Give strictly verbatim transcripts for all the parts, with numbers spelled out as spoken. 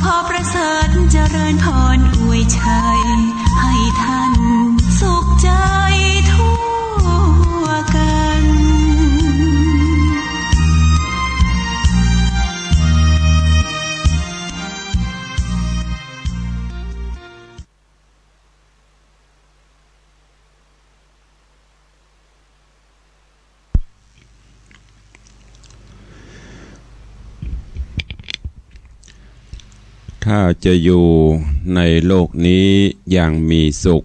ขอประเสริฐเจริญพรอวยชัย ให้ท่านสุขใจทั่วกัน ถ้าจะอยู่ในโลกนี้อย่างมีสุข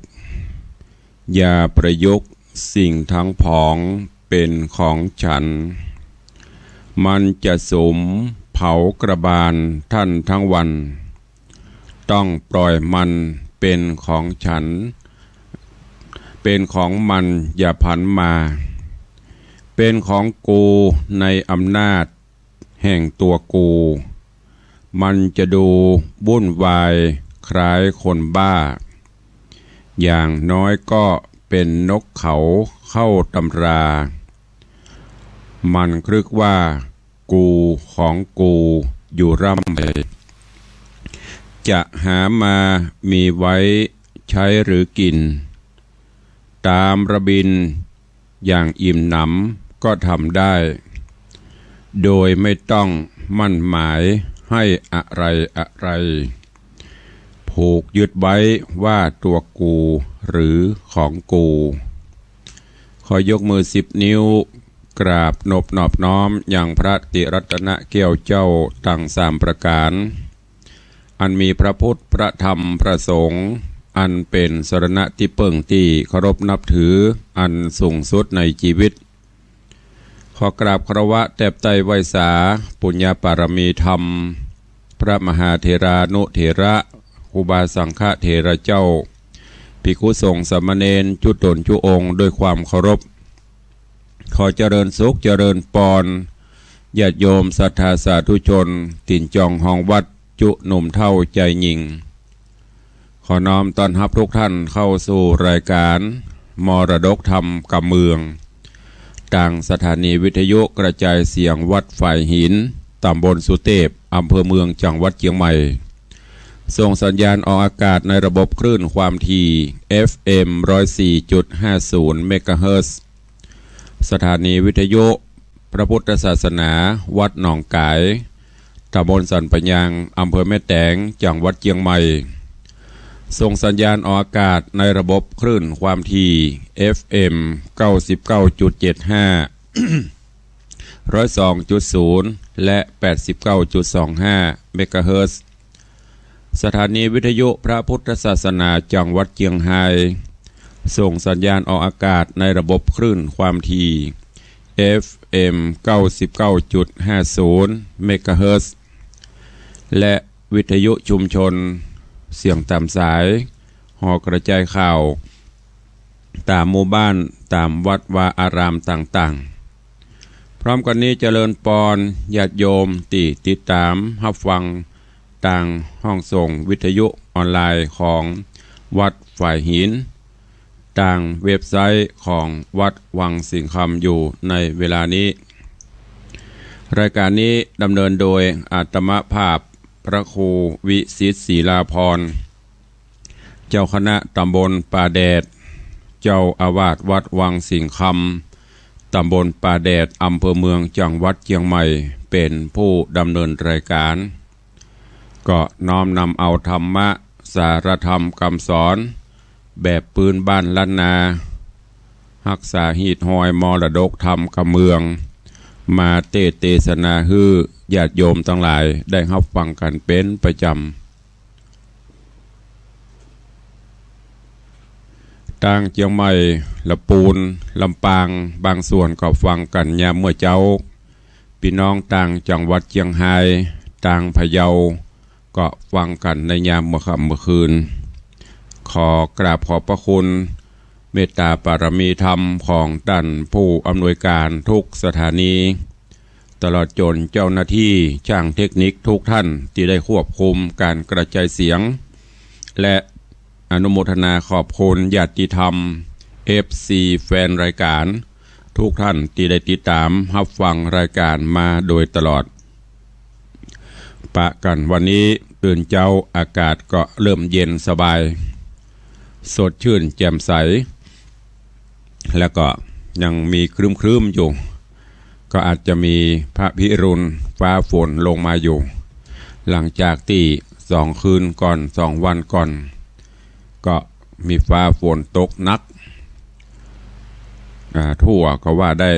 อย่าประยุกต์สิ่งทั้งผองเป็นของฉัน มันจะสุมเผากระบาลท่านทั้งวัน ต้องปล่อยมันเป็นของฉัน เป็นของมันอย่าผันมา เป็นของกูในอำนาจแห่งตัวกู มันจะดูวุ่นวายคล้ายคนบ้า อย่างน้อยก็เป็นนกเขาเข้าตำรา มันครึกว่า กูของกูอยู่ร่ำไป จะหามามีไว้ใช้หรือกิน ตามระบินอย่างอิ่มหนำก็ทำได้ โดยไม่ต้องมั่นหมายให้อะไรอะไร ผูกยึดไว้ว่าตัวกูหรือของกู ขอยกมือสิบนิ้ว กราบนบนอบน้อมยังพระติรัตนแก้วเจ้าตังสามประก๋าน อันมีพระพุทธ พระธรรม พระสงฆ์ อันเป๋นสรณะตี้เปิ้งตี้เคารพนับถืออันสูงสุดในจีวิต ขอกราบคารวะแตบไต้ไหว้สาปุญญปารมีธรรม พระมหาเถรานุเถระ ครูบาสังฆเถระเจ้า ภิกขุสงฆ์สามเณรจุ๊ต๋นจุ๊องค์ด้วยความเคารพ ขอเจริญสุขเจริญปอน ญาติโยมศรัทธาสาธุชน ถิ่นจองฮองวัด จุ๊หนุ่มเฒ่าจายญิง ขอน้อมต้อนฮับทุกท่านเข้าสู่รายก๋านมรดกธรรมกำเมือง ตางสถานีวิทยุกระจายเสียงวัดฝายหิน ต๋ำบลสุเตพ อำเภอเมือง จังหวัดเจียงใหม่ ส่งสัญญาณออกอากาศในระบบคลื่นความถี่ เอฟเอ็ม ร้อยสี่จุดห้าศูนย์ เมกะเฮิรตซ์ สถานีวิทยุพระพุทธศาสนาวัดหนองก๋าย ต๋ำบลสันป่ายาง อำเภอแม่แตง จังหวัดเจียงใหม่ ส่งสัญญาณออกอากาศในระบบคลื่นความถี่ เอฟเอ็ม เก้าสิบเก้าจุดเจ็ดห้า ร้อยสองจุดศูนย์ และ แปดสิบเก้าจุดสองห้า เมกะเฮิรตซ์ สถานีวิทยุพระพุทธศาสนาจังหวัดเจียงไฮ้ ส่งสัญญาณออกอากาศในระบบคลื่นความถี่ เอฟเอ็ม เก้าสิบเก้าจุดห้าศูนย์ เมกะเฮิรตซ์ และวิทยุชุมชนเสียงต๋ามสาย ห่อกระจายข่าว ต๋ามหมู่บ้าน ต๋ามวัดวาอารามต่างๆ พร้อมกั๋นนี้เจริญปอนญาติโยมตี้ติดต๋ามฮับฟังตางห้องส่งวิทยุออนไลน์ของวัดฝายหิน ตางเว็บไซต์ของวัดวังสิงห์คำอยู่ในเวลานี้ รายก๋านนี้ดำเนินโดยอาตมาภาพพระครูวิสิทธิ์ศิลาภรณ์ เจ้าคณะต๋ำบลป่าแดด เจ้าอาวาสวัดวังสิงห์คำ ต๋ำบลป่าแดด อำเภอเมือง จังหวัดเจียงใหม่ เป๋นผู้ดำเนินรายก๋าน ก็น้อมนำเอาธรรมะ สารธรรมกำสอน แบบปื๊นบ้านล้านนา ฮักษาฮีตฮอยมรดกธรรมกำเมือง มาเตสน์เตสนาหื้อญาติโยมตังหลายได้ฮับฟังกั๋นเป๋นประจ๋ำ ตางเจียงใหม่ ละปูน ลำปาง บางส่วนก็ฟังกั๋นยามเมื่อเจ๊า ปี้น้องตางจังหวัดเจียงไฮ้ ตางพะเยา ก็ฟังกั๋นในยามเมื่อค่ำเมื่อคืน ขอกราบขอบพระคุณเมตตาปารมีธรรมของต้านผู้อำนวยก๋านทุกสถานี ตลอดจ๋นเจ้าหน้าตี้จ้างเทคนิคทุกท่านตี้ได้ควบคุมก๋านกระจายเสียง และอนุโมทนาขอบคุณญาติธรรม เอฟซี แฟนรายก๋านทุกท่านตี้ได้ติดต๋ามฮับฟังรายก๋านมาโดยตลอด ปะกั๋นวันนี้ ตื่นเจ๊าอากาศก็เริ่มเย็นสบาย สดชื่นแจ่มใส แล้วก็ยังมีครึ้มๆ อยู่ ก็อาจจะมีพระพิรุณฟ้าฝนลงมาอยู่ หลังจากตี้สองคืนก่อน สองวันก่อน ก็มีฟ้าฝนตกหนัก อ่า ทั่วก็ว่าได้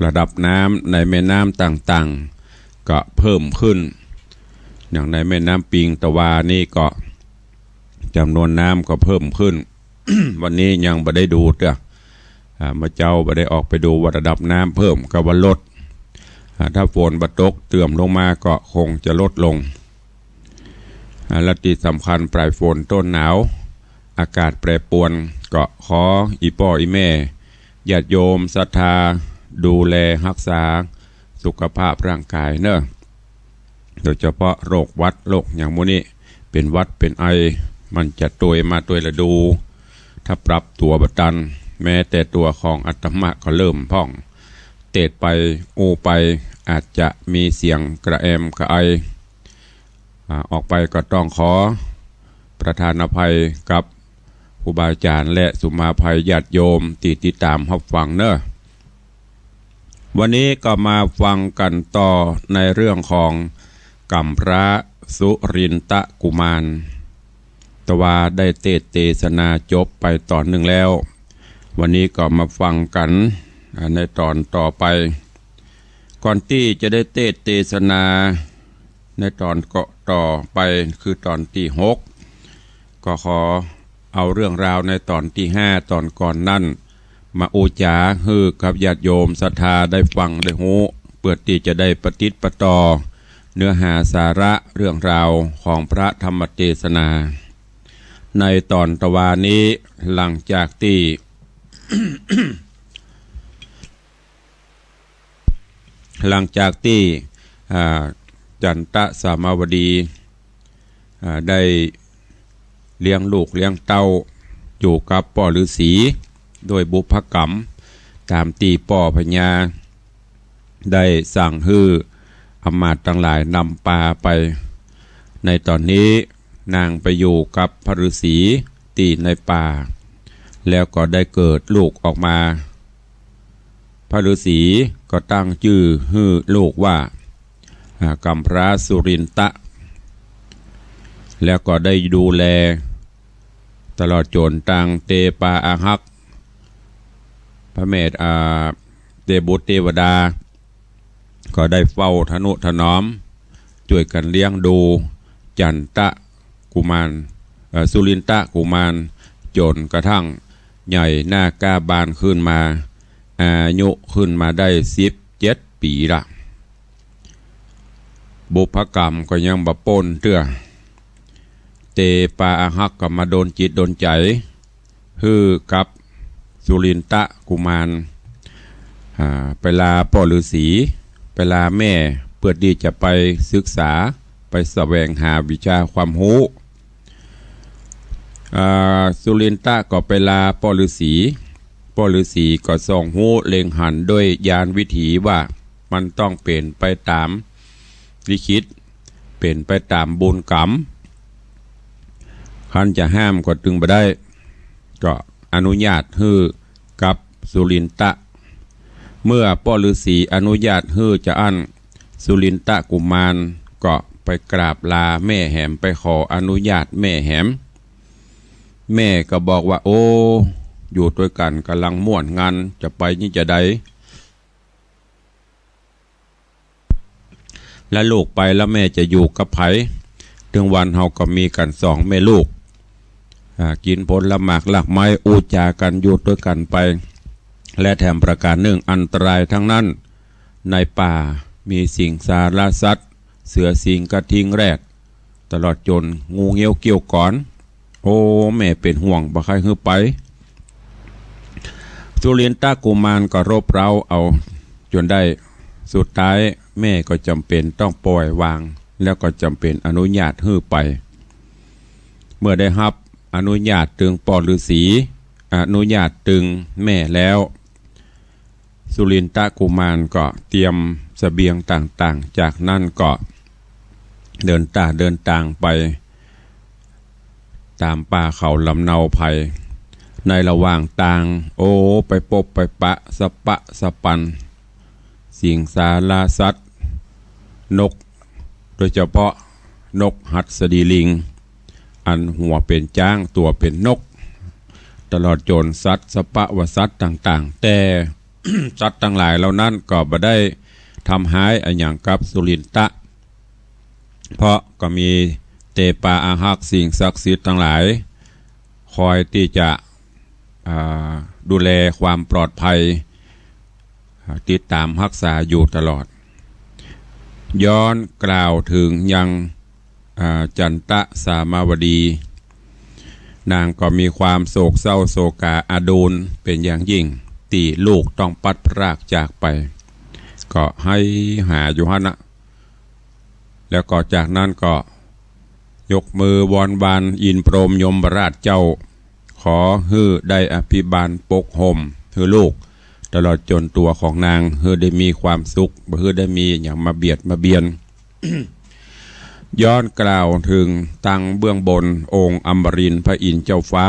ระดับน้ำในแม่น้ำต่างๆ ก็เพิ่มขึ้น อย่างในแม่น้ำปิงตะวานี่ก็จำนวนน้ำก็เพิ่มขึ้น วันนี้ยังบ่ได้ดูเตื้อ อ่า เมื่อเจ๊าบ่ได้ออกไปดูว่าระดับน้ำเพิ่มกับว่าลด อ่า ถ้าฝนบ่ตกเติ่มลงมาก็คงจะลดลง อ่า และตี้สำคัญปลายฝนต้นหนาว อากาศแปรปรวน ก็ขออี่ป้ออี่แม่ ญาติโยมศรัทธา ดูแลฮักษาสุขภาพร่างกายเนาะ โดยเฉพาะโรคหวัดโรคหยังหมู่นี้ เป๋นหวัดเป๋นไอ มันจะตวยมาตวยฤดู ถ้าปรับตั๋วบ่ตัน แม้แต่ตั๋วของอาตมาก็เริ่มพ่อง เตดไปอู้ไป อาจจะมีเสียงกระแอมกระไอ อ่า ออกไปก็ต้องขอประทานอภัยกับครูบาอาจารย์และสุมาภัยญาติโยมตี้ติดต๋ามฮับฟังเนาะ วันนี้ก็มาฟังกั๋นต่อในเรื่องของกำพร้าสุรินทกุมาร ตะวาได้เตสน์เตสนาจบไปต๋อนนึ่งแล้ว วันนี้ก็มาฟังกั๋น อ่า ในต๋อนต่อไป ก่อนตี้จะได้เตสน์เตสนาในต๋อนก็ต่อไป คือต๋อนตี้หก ก็ขอเอาเรื่องราวในต๋อนตี้ห้าต๋อนก่อนนั้น มาอู้จ๋าหื้อกับญาติโยมศรัทธาได้ฟังได้ฮู้ เปื้อตี้จะได้ประติดประต่อเนื้อหาสาระเรื่องราวของพระธรรมเตสนา ในต๋อนตะวานี้ หลังจากตี้ หลังจากตี้ อ่า จันตะสามาวดี อ่า ได้เลี้ยงลูกเลี้ยงเต้าอยู่กับป้อฤๅษีด้วยบุพกรรม ต๋ามตี้ป้อพญาได้สั่งหื้ออำมาตย์ตังหลายนำปาไป ในต๋อนนี้นางไปอยู่กับพระฤๅษีตี้ในป่า แล้วก็ได้เกิดลูกออกมา พระฤๅษีก็ตั้งจื้อหื้อลูกว่า อ่า กำพร้าสุรินทะ แล้วก็ได้ดูแลตลอดจ๋นตังเตปาอาฮัก พระแม่ อ่า เตบุตรเตวดา ก็ได้เฝ้าทะนุถนอม จ้วยกั๋นเลี้ยงดูจันตะกุมาร เอ่อ สุรินทกุมาร จ๋นกระทั่งใหญ่หน้าก้าบานขึ้นมา อายุขึ้นมาได้สิบเจ็ดปี๋ละ บุพกรรมก็ยังบ่ป๊นเตื้อ เตปาอาฮักก็มาดลจิตดลใจ๋ หื้อกับสุรินทกุมาร อ่า ไปลาป้อฤๅษี ไปลาแม่ เปื้อตี้จะไปศึกษา ไปแสวงหาวิชาความฮู้ อ่า สุรินทะก็ไปลาป้อฤๅษี ป้อฤๅษีก็ส่องฮู้เล็งหันด้วยญาณวิถีว่ามันต้องเป๋นไปต๋ามลิขิต เป๋นไปต๋ามบุญกรรม คันจะห้ามก็ตึงบ่ได้ ก็อนุญาตหื้อกับสุรินทะ เมื่อป้อฤๅษีอนุญาตหื้อจาอั้น สุรินทกุมารก็ไปกราบลาแม่แหม ไปขออนุญาตแม่แหม แม่ก็บอกว่า โอ้ อยู่ตวยกั๋นก๋ำลังม่วนงัน จะไปนี่จะใด แล้วลูกไปแล้วแม่จะอยู่กับใผ ตึงวันเฮาก็มีกั๋นสองแม่ลูก อ่า กิ๋นผลหมากรากไม้ อู้จ๋ากั๋นอยู่ตวยกั๋นไป และแถมประก๋านนึ่งอันตรายทั้งนั้น ในป่ามีสิงสารสัตว์ เสือสิงห์กระทิงแรด ตลอดจ๋นงูเงี้ยวเขี้ยวขอน โอ้ แม่เป๋นห่วงบ่ใค่หื้อไป สุรินทกุมารก็รบเร้าเอาจ๋นได้ สุดท้ายแม่ก็จ๋ำเป๋นต้องป่อยวาง แล้วก็จ๋ำเป๋นอนุญาตหื้อไป เมื่อได้ฮับอนุญาตตึงป้อฤๅษี อนุญาตตึงแม่แล้ว สุรินทกุมารก็เตรียมเสบียงต่างๆ จากนั้นก็ เดินตา เดินตางไปต๋ามป่าเขาลำเนาไพร ในระหว่างตาง โอ้ ไปปบไปปะสะปะสะปัน สิงสาราสัตว์ นก โดยเฉพาะนกหัสดีลิง อันหัวเป๋นจ๊าง ตั๋วเป๋นนก ตลอดจ๋นสัตว์สะปะวาสัตว์ต่างๆ แต่ สัตว์ตังหลายเหล่านั้นก็บ่ได้ทำฮ้ายอะหยังกับสุรินทะ เพราะก็มีเตปาอาฮักษ์สิ่งศักดิ์สิทธิ์ตังหลาย คอยตี้จะ อ่า ดูแลความปลอดภัย อ่า ติดต๋ามฮักษาอยู่ตลอด ย้อนกล่าวเถิงยัง อ่า จันตะสามาวดี นางก็มีความโศกเศร้าโศกาอาดูลเป๋นอย่างยิ่ง ตี้ลูกต้องปัดพรากจากไป ก็ไห้หาอยู่หั้นนะ แล้วก็จากนั้นก็ยกมือวอนวานอินทร์พรหมยมราชเจ้า ขอหื้อได้อภิบาลปกห่มหื้อลูก ตลอดจ๋นตั๋วของนาง หื้อได้มีความสุข บ่หื้อได้มีอะหยังมาเบียดมาเบียน ย้อนกล่าวเถิงตังเบื้องบน องค์อมรินทร์พระอินทร์เจ้าฟ้า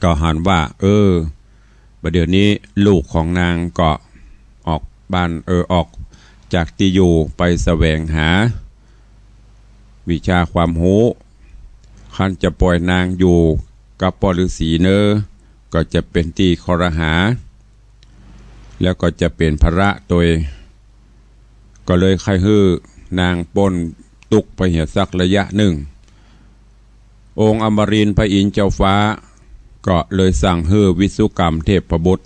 ก็หันว่า เออ บ่าเดี่ยวนี้ลูกของนางก็ออกบ้าน เออ ออกจากตี้อยู่ไปแสวงหาวิชาความฮู้ คันจะป่อยนางอยู่กับป้อฤๅษีเน่อ ก็จะเป๋นตี้คอรหา แล้วก็จะเป๋นภาระตวย ก็เลยใค่หื้อนางป๊นตุ๊กข์ไปเหียสักระยะนึ่ง องค์อมรินทร์พระอินทร์เจ้าฟ้า ก็เลยสั่งหื้อวิสุกรรมเทพบุตร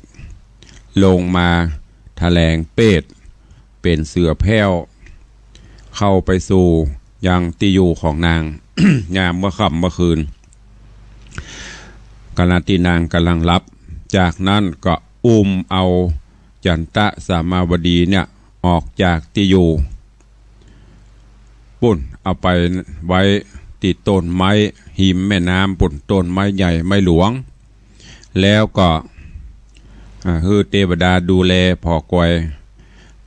ลงมาแถลงเปต เป๋นเสือแผ้ว เข้าไปสู่ยังตี้อยู่ของนาง ยามเมื่อค่ำเมื่อคืน ขณะตี้นางก่ำลังหลับ จากนั้นก็อุ้มเอาจันตะสามาวดีเนี่ยออกจากตี้อยู่ ปุ้น เอาไปไว้ตี้ต้นไม้ฮิมแม่น้ำปุ้น ต้นไม้ใหญ่ไม้หลวง แล้วก็ อ่า หื้อเตวดาดูแลผ่อคอย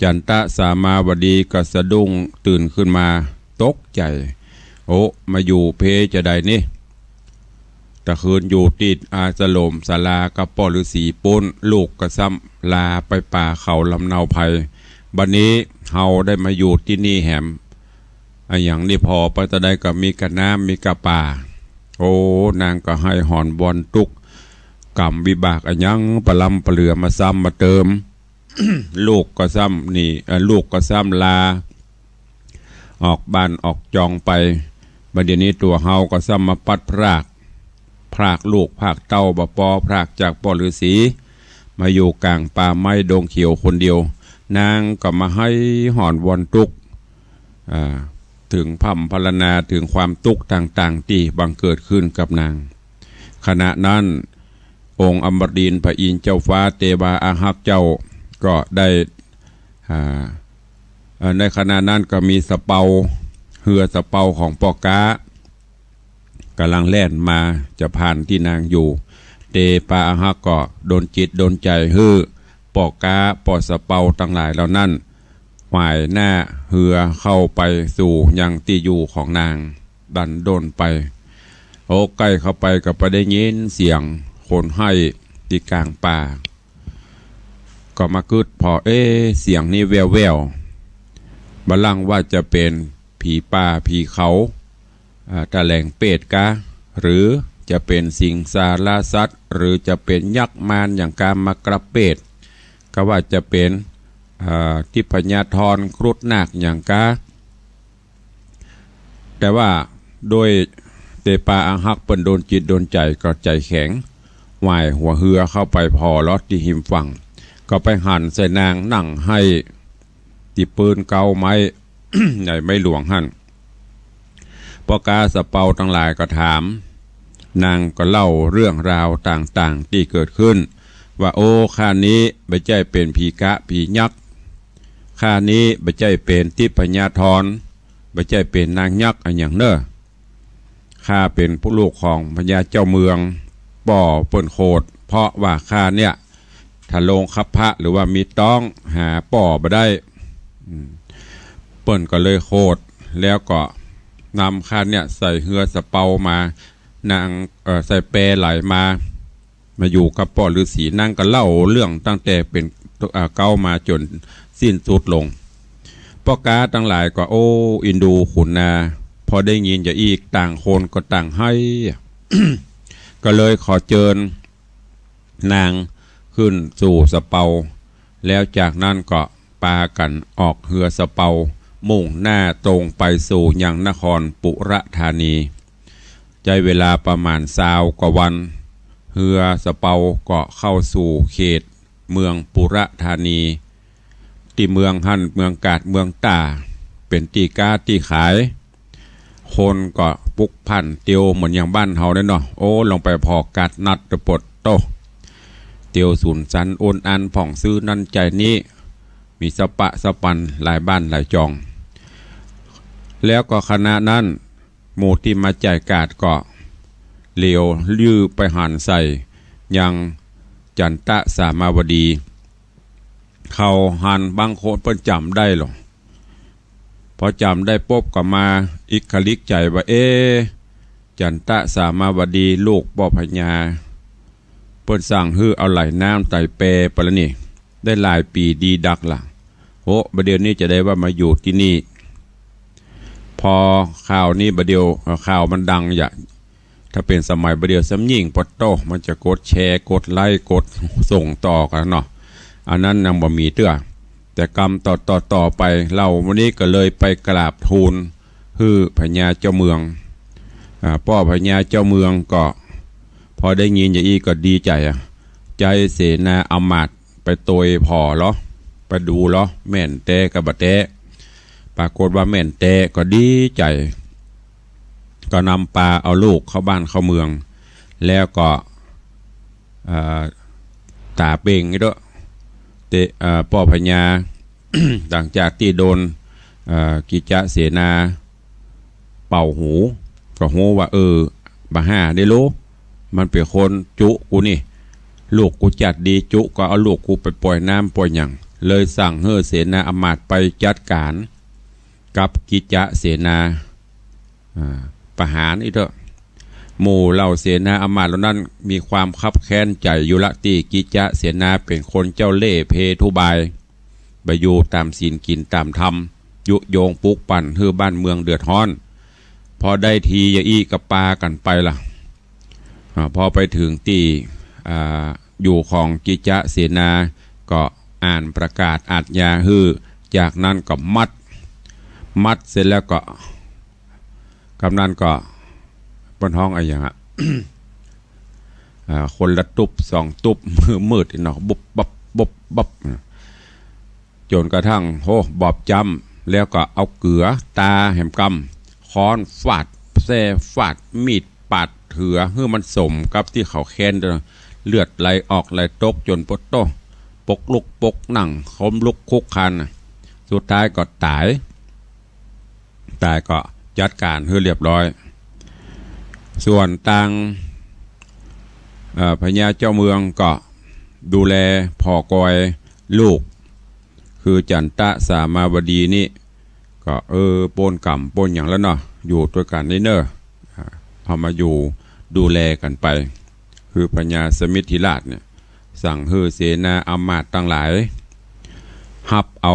จันตะสามาวดีก็สะดุ้งตื่นขึ้นมาตกใจ๋ โอ้ มาอยู่เพจะใดนี่ ตะคืนอยู่ตี้อาสรมศาลากับป้อฤๅษีปุ้น ลูกก็ซ้ำลาไปป่าเขาลำเนาไพร บัดนี้เฮาได้มาอยู่ตี้นี่แหม อะหยังนี่ผ่อไปตะใดก็มีกะน้ำมีกะป่า โอ้ นางก็ไห้หอนวอนตุ๊กข์ กรรมวิบากอะหยังปะล้ำปะเหลือมาซ้ำมาเติม ลูกก็ซ้ำนี่ เอ่อ ลูกก็ซ้ำลา ออกบ้านออกจองไป บัดเดี๋ยวนี้ตั๋วเฮาก็ซ้ำมาปัดพราก พรากลูกพรากเต้าบ่ปอ พรากจากป้อฤๅษี มาอยู่ก๋างป่าไม้ดงเขียวคนเดียว นางก็มาไห้หอนวอนตุ๊กข์ อ่า เถิงพร่ำพรรณนาเถิงความตุ๊กข์ต่างๆ ตี้บังเกิดขึ้นกับนาง ขณะนั้น องค์อมรินทร์พระอินทร์เจ้าฟ้าเตวาอาฮักษ์เจ้าก็ได้ อ่า เอ่อ ในขณะนั้นก็มีสะเปา เฮือสะเปาของป้อก๊า ก่ำลังแล่นมาจะผ่านตี้นางอยู่ เตปาอาฮักษ์ก็ดลจิตดลใจ๋หื้อป้อก๊าป้อสะเปาตังหลายเหล่านั้น หว่ายหน้าเฮือเข้าไปสู่ยังตี้อยู่ของนาง ดันด้นไป โอ้ ใก้เข้าไปก็ไปได้ยินเสียงคนไห้ตี้ก๋างป่า ก็มากึ๊ดผ่อ เอ๊ะ เสียงนี้แว่วๆ บ่ลังว่าจะเป๋นผีป่าผีเขา อ่า แถลงเปตกา หรือจะเป๋นสิงสารสัตว์ หรือจะเป๋นยักษ์มารอย่างกามากรับเปต ก็ว่าจะเป๋น อ่า ทิพยธรครุฑนาคอย่างกา แต่ว่าโดยเตปาอาฮักษ์เปิ้นดลจิตดลใจ๋ก็ใจ๋แข็ง หว่ายหัวเฮือเข้าไปผ่อลอดตี้ฮิมฝั่ง ก็ไปหันใส่นางนั่งไห้ตี้ปื๊นเก๊าไม้ ใหญ่ไม้หลวงหั้น ป้อก๊าสะเปาตังหลายก็ถาม นางก็เล่าเรื่องราวต่างๆ ตี้เกิดขึ้น ว่า โอ้ ข้านี้บ่ใจ้เป๋นผีกะผียักษ์ ข้านี้บ่ใจ้เป๋นทิพยธร บ่ใจ้เป๋นนางยักษ์อะหยังเน่อ ข้าเป๋นผู้ลูกของพญาเจ้าเมือง ป้อเปิ้นโขด เพราะว่าข้าเนี่ย ถ้าลงคัพพะหรือว่ามีต๊อง หาป้อบ่ได้ อืม เปิ้นก็เลยโขด แล้วก็นำข้าเนี่ยใส่เฮือสะเปามา นาง เอ่อ ใส่แปไหลมา มาอยู่กับป้อฤๅษี นางก็เล่าเรื่องตั้งแต่เป๋น เอ่อ เก๊ามาจ๋นสิ้นสุดลง ป้อก๊าตังหลายก็ โอ้ อินดูขุนนา พอได้ยินอย่างอี้ต่างคนก็ต่างไห้ ก็เลยขอเจิญนางขึ้นสู่สะเปา แล้วจากนั้นก็ปากั๋นออกเฮือสะเปา มุ่งหน้าตรงไปสู่ยังนครปุระธานี ใจ๊เวลาประมาณซาวกว่าวัน เฮือสะเปาก็เข้าสู่เขตเมืองปุระธานี ตี้เมืองหั้นเมืองกาดเมืองต้า เป๋นตี้ก๊าตี้ขาย คนก็ปลุกพล่านเตียวเหมือนอย่างบ้านเฮาเนี่ยเนาะ โอ้ ลองไปผ่อกาดนัดตะปดโต้ เตียวสุนสันโอนอันผ่องซื้อนั้นจ่ายนี้ มีสะปะสะปันหลายบ้านหลายจอง แล้วก็ขณะนั้น หมู่ตี้มาจ่ายกาดก็เหลียวลือไปหันใส่ยังจันตะสามาวดี เขาหันบางคนเปิ้นจ๋ำได้หลอ พอจ๋ำได้ปุ๊บก็มาอิกขลิกใจ๋ว่า เอ๊ะ จันตะสามาวดีลูกป้อพญา เปิ้นสั่งหื้อเอาไหลน้ำไตแปไปแล้วนี่ ได้หลายปี๋ดีดักละ โห บ่าเดี่ยวนี้จะได้ว่ามาอยู่ตี้นี่ พอข่าวนี้บ่าเดี่ยว เอ่อ ข่าวมันดังอย่า ถ้าเป๋นสมัยบ่าเดี่ยวซ้ำยิ่งปะโต้ มันจะกดแชร์ กดไลก์ กดส่งต่อกั๋นเนาะ อันนั้นยังบ่มีเตื้อ แต่กำต่อๆๆ ไป เฮาวันนี้ก็เลยไปกราบทูลหื้อพญาเจ้าเมือง อ่า ป้อพญาเจ้าเมืองก็พอได้ยินอย่างอี้ก็ดีใจ๋อะ ใจ๊เสนาอำมาตย์ไปตวยผ่อลอ ไปดูลอ แม่นแต๊ก็บ่แต๊ ปรากฏว่าแม่นแต๊ก็ดีใจ๋ ก็นำปาเอาลูกเข้าบ้านเข้าเมือง แล้วก็ เอ่อ ต๋าเป่งอีกเต๊อะ เต๊อะ เอ่อ ป้อพญา หลังจากตี้โดน เอ่อ กิจจเสนาเป่าหู ก็ฮู้ว่า เออ บ่าห้าได้โล มันเป๋นคนจุกูนี่ ลูกกูจัดดีจุก็เอาลูกกูไปป่อยน้ำป่อยหยัง เลยสั่งหื้อเสนาอำมาตย์ไปจัดก๋านกับกิจจเสนา อ่า ประหารอีกเต๊อะ หมู่เหล่าเสนาอำมาตย์เหล่านั้นมีความคับแค้นใจ๋อยู่ละ ตี้กิจจเสนาเป๋นคนเจ้าเล่ห์เพทุบาย บ่อยู่ต๋ามศีลกิ๋นต๋ามธรรม ยุยงปลุกปั่นหื้อบ้านเมืองเดือดฮ้อน พอได้ทีอย่างอี้ก็ปากั๋นไปละ อ่า พอไปเถิงตี้ อ่า อยู่ของกิจจเสนา ก็อ่านประกาศอาชญาหื้อ จากนั้นก็มัด มัดเสร็จแล้วก็ กำนันก็ เปิ้นฮ้องอะหยังอะ อ่า คนละตุ๊บสองตุ๊บ มืดๆ เนาะ บุบบับ บุบบับ จ๋นกระทั่ง โห บอบจ๊ำ แล้วก็เอาเกือตาแหมกำ ค้อนฟาด แส้ฟาด มีดปาดเถือ หื้อมันสมกับตี้เขาแค้น เลือดไหลออกไหลตกจ๋นปะโต้ ปกลุกปกนั่ง ล้มลุกคลุกคลานน่ะ สุดท้ายก็ต๋าย ต๋ายก็จัดก๋านหื้อเรียบร้อย ส่วนตาง เอ่อ พญาเจ้าเมืองก็ดูแลผ่อกอยลูก คือจันตะสามาวดีนี่ ก็ เออ ป๊นก๋รรมป๊นหยังแล้วเนาะ อยู่ตวยกั๋นนี่เน่อ อ่า เอามาอยู่ดูแลกั๋นไป คือพญาสมิทธิราชเนี่ย สั่งหื้อเสนาอำมาตย์ตังหลาย ฮับเอา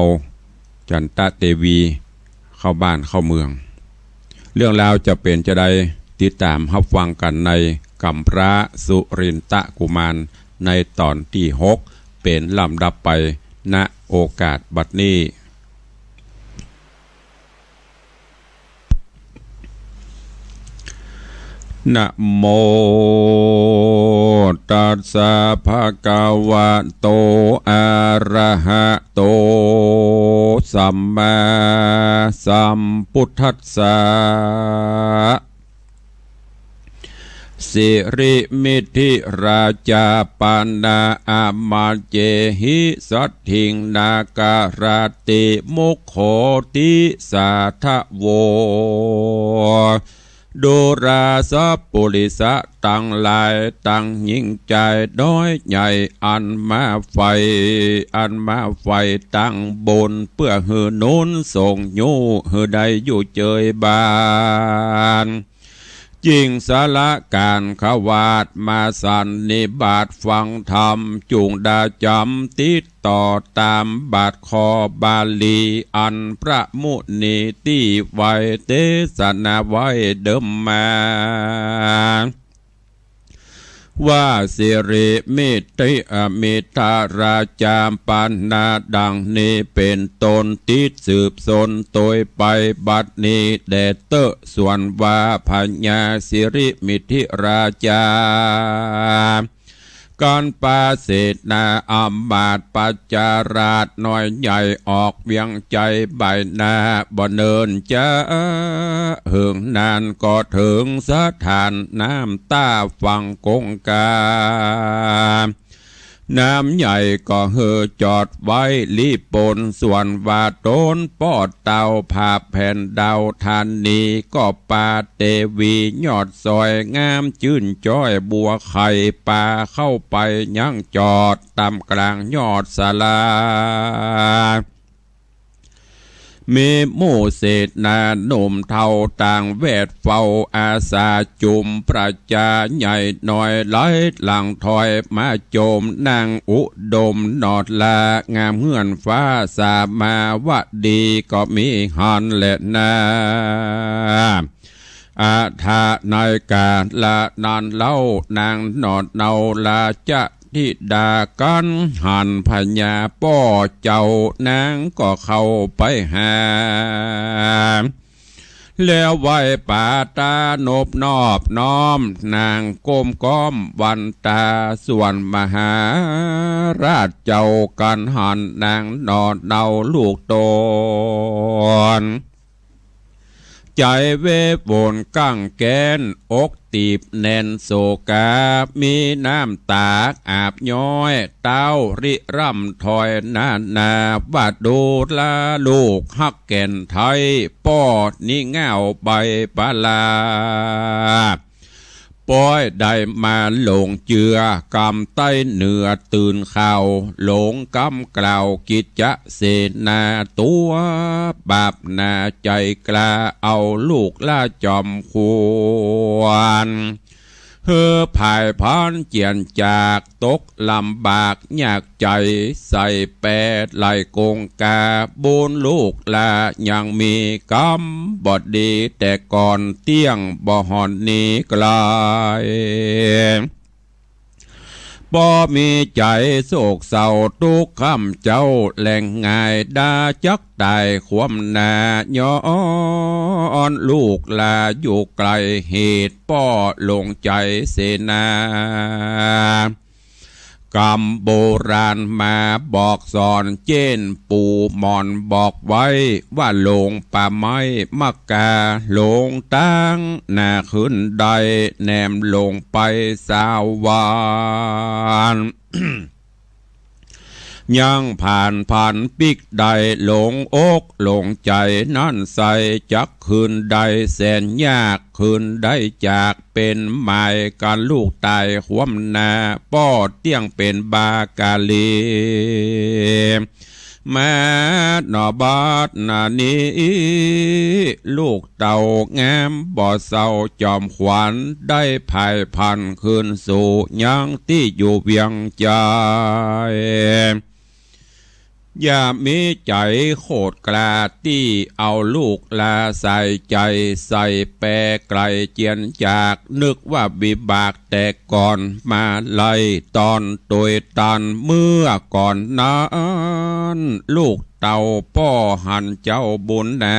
จันตะเตวีเข้าบ้านเข้าเมือง เรื่องราวจะเป๋นจาใด ติดต๋ามฮับฟังกั๋นในก๋ำพร้าสุรินทกุมาร ในต๋อนตี้หก เป๋นลำดับไป ณ โอกาสบัดนี้ นะโม ตัสสะ ภะคะวะโต อะระหะโต สัมมาสัมพุทธัสสะ สิริมิทธิราชาปานา อะมาเจหิ สัตถิง นาคาราติ มุขโขติสาทะโว ดูราสปุริสะตังหลาย ตังหญิงจายน้อยใหญ่ อันมาใฝ่ อันมาใฝ่ตังบุญ เปื้อหื้อหนุนส่งยู้ หื้อได้อยู่เจยบาน จึงสละก๋านขวาดมาสันนิบาตฟังธรรม จุ่งดาจ๋ำติดต่อต๋ามบาทคอบาลี อันพระมุนีตี้ไหว้เตสนาไว้เดิมมา ว่า สิริมิตติ อมิตราจาปานา ดังนี้เป๋นต้น ติดสืบสนโตยไปบัดนี้แด่เต๊อะ ส่วนว่าพญาสิริมิตติราจา กันปาเสนาอำมาตย์ปัจจาราชน้อยใหญ่ออกเวียงไจบ่ายหน้า บ่เนินจะเหิงนานก็เถิงสถานน้ำต้าฝั่งกงกา น้ำใหญ่ก็หื้อจอดไว้ลี้ปน ส่วนว่าต๋นป้อเต้าผาแผ่นดาวธานี ก็ปาเตวียอดสวยงามจื้นจ้อยบัวไข่ ปาเข้าไปยังจอดต๋ามก๋างยอดศาลา มีหมู่เสนาหนุ่มเฒ่าต่างแวดเฝ้าอาสา จุมประจาใหญ่น้อยไหลหลังถอยมาโจม นางอุดมนอดลางามเฮือนฟ้า สามาวดีก็มีหั้นแลนา อาทาในกาละนั้นเล่า นางนอดเนาราชธิดากั๋นหันพญาป้อเจ้า นางก็เข้าไปหา แล้วไหว้ปาต๋านบนอบน้อม นางก้มก้อมวันต๋า ส่วนมหาราชเจ้ากั๋นหันนางนอดเนาลูกต๋น ใจ๋เววนกังแก๋น อกตีบแน่นโศกา มีน้ำต๋าอาบย้อย เต้าริร่ำถอยนานา ว่าดูราลูกฮักแก่นไทย ป้อนี้ง่าวใบปลา ป้อยได้มาหลงเจือกำใต้เหนือตื่นข่าว หลงกำกล่าวกิจจะเสนาตั๋วบาปหนา ใจ๋กล้าเอาลูกหล้าจอมขวัญ หื้อผายพรานเจียนจาก ตกลำบากยากใจ๋ ใส่แปไหลกงกา บุญลูกหล้ายังมีกำบ่ดี แต่ก่อนเตี้ยงบ่ห่อนหนีไกล บ่มีใจ๋โศกเศร้าตุ๊กข์ค่ำเจ้า แหล่งง่ายดาจักต๋ายความหน้า ย้อนลูกหล้าอยู่ไกล เหตุป้อหลงใจ๋เสนา กำโบราณมาบอกสอน เจ้นปู่หม่อนบอกไว้ ว่าหลงป่าไม้มะกา หลงตางหน้าขึ้นได้ แหนมหลงไปสาววัน ยังผ่านผันปิ๊กได้ หลงอกหลงใจ๋นั้นใส่ จักคืนได้แสนยาก คืนได้จาก เป๋นหมายกั๋นลูกต๋ายความหน้า ป้อเตี้ยงเป๋นบากาลี มาหนอบัดนานี้ ลูกเต้างามบ่เศร้าจอมขวัญ ได้ผายพรานคืนสู่ยังตี้อยู่เวียงไจ อย่ามีใจ๋โขดกล้าตี้เอาลูกหล้าใส่ใจ๋ ใส่แปไกลเจียนจาก นึกว่าวิบากแต่ก่อนมาไล่ ต๋อนตวยตันเมื่อก่อนนั้น ลูกเต้าป้อหันเจ้าบุญนา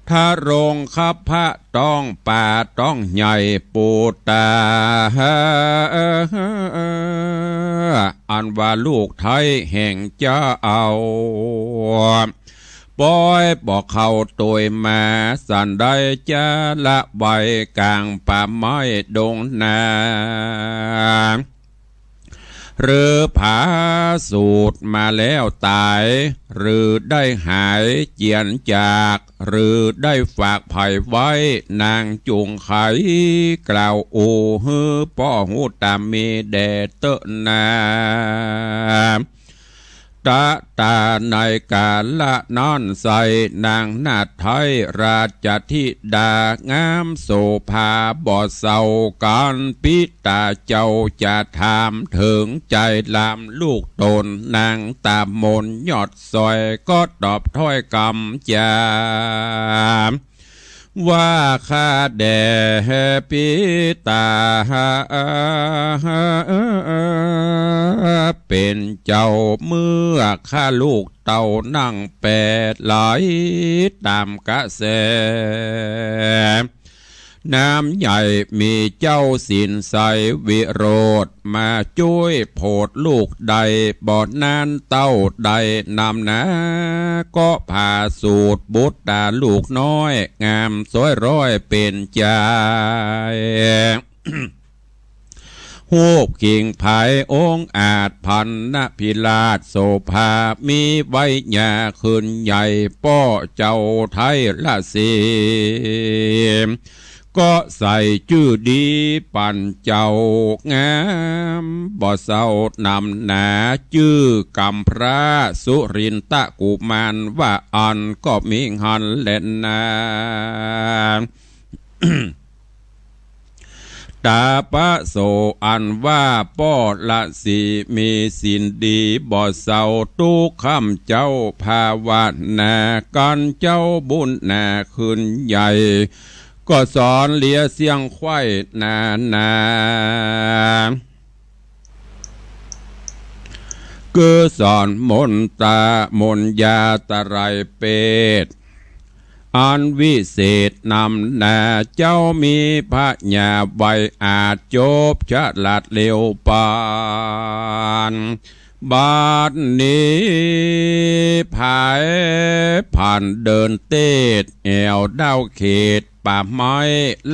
ทะรงคัพพะต้องปาต้องใหญ่ปูตา อันว่าลูกไท้แห่งเจ้า ป้อยบ่เข้าตวยมา สันได้จะละไว้ก๋างป่าไม้ดงนา เ หรือผาสูตรมาแล้วต๋าย หรือได้หายเจียนจาก หรือได้ฝากใผไว้ นางจุ่งไขกล่าวอู้หื้อป้อฮู้ต๋ามมีแด่เต๊อะนา ตะต๋าในกาละนั้นไส้ นางนาฏไทยราชธิดางามโสภาบ่เศร้า ก๋านปิตาเจ้าจะถามเถิงใจ๋ลำลูกต๋น นางต๋ามนยอดสร้อย ก็ตอบถ้อยกำจา ว่าข้าแด่ปิตาเป๋นเจ้า เมื่อข้าลูกเต้านั่งแป๋ไหลต๋ามกระแสน้ำใหญ่ มีเจ้าสินไสยวิโรจน์ มาจ้วยโผดลูกได้ บ่นานเต้าได้นำนา ก็ผาสูตรบุตราลูกน้อย งามสวยร้อยเป๋นใจ๋ ฮูปขิงผายองอาจ พันนพิราชโสภา มีไวยาขึ้นใหญ่ ป้อเจ้าไทยราชสีห์ ก็ใส่จื้อดีปั๋นเจ้างามบ่เศร้านำนา จื้อกำพร้าสุรินทกุมาร ว่าอั้นก็มีหั้นแลนา ต๋าปะโสอันว่าป้อราชสีห์ มีสินดีบ่เศร้า ตุ๊กค่ำเจ๊าภาวนา กั๋นเจ้าบุญนาขึ้นใหญ่ ก็สอนเลียเสี้ยงไขว้นานา คือสอนมนต๋ามนยาตะไลเปต อันวิเศษนำนา เจ้ามีผญาไวอาจ จบฉลาดเร็วปาน บัดนี้ผายผ่านเดินเตศ แอ่วด้าวเขตป่าไม้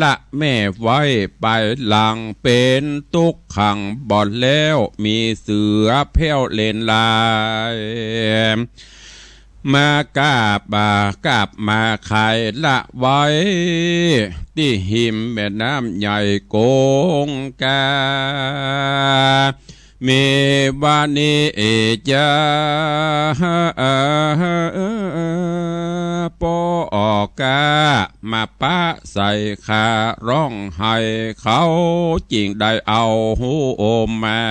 ละแม่ไว้ไปหลัง เป๋นตุ๊กขังบ่แล้ว มีเสือแผ้วเล่นลาย มากาบ อ่า กาบมาขายละไว้ ตี้ฮิมแม่น้ำใหญ่กงกา มีวานิจา ป้อก้ามาปะใส่ข้า ร้องไห้เขาจึงได้เอาฮู้มา